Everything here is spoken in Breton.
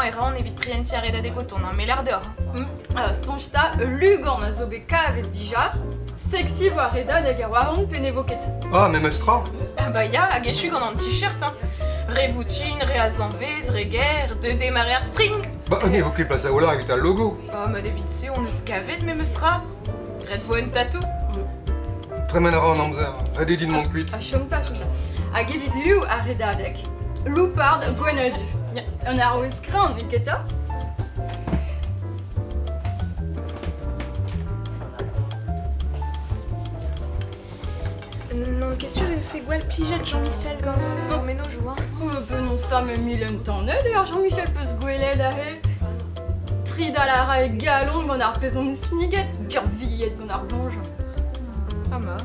e ran evit prientiñ ar redadeg o tont, hein, me lâr deoc'h. Ah, soñj 'ta, ul lugan a zo bet kavet dija. Sexy vo ar redadeg a oaran pe ne vo ket. Ah, memes tra. Ah bah ya, hag echu gant an t-shirt, hein. Re voutin, re a zanvez, re ger, deuet eo mare ar string. Bah, ne vo ket plas a-walc'h evit al logo. Oh, met evit se on eus kavet memes tra. Ret vo un tatou. Tremen a ra an amzer, ret eo din mont kuit. Ha chom 'ta, chom 'ta. Hag evit liv ar redadeg, loupard gwenn ha du. Ya. Un arouez kreñv, n'eo ket 'ta? N'on ket sur e vefe gwall plijet Jean-Michel gant ar mennozhioù. Hein. Oh, penaos 'ta me mil tanet eo ar Jean-Michel peus gwelet aze. Tridal a ra e galon gant ar pezh hon eus kinniget, birvilhet gant ar soñj. Ah ma.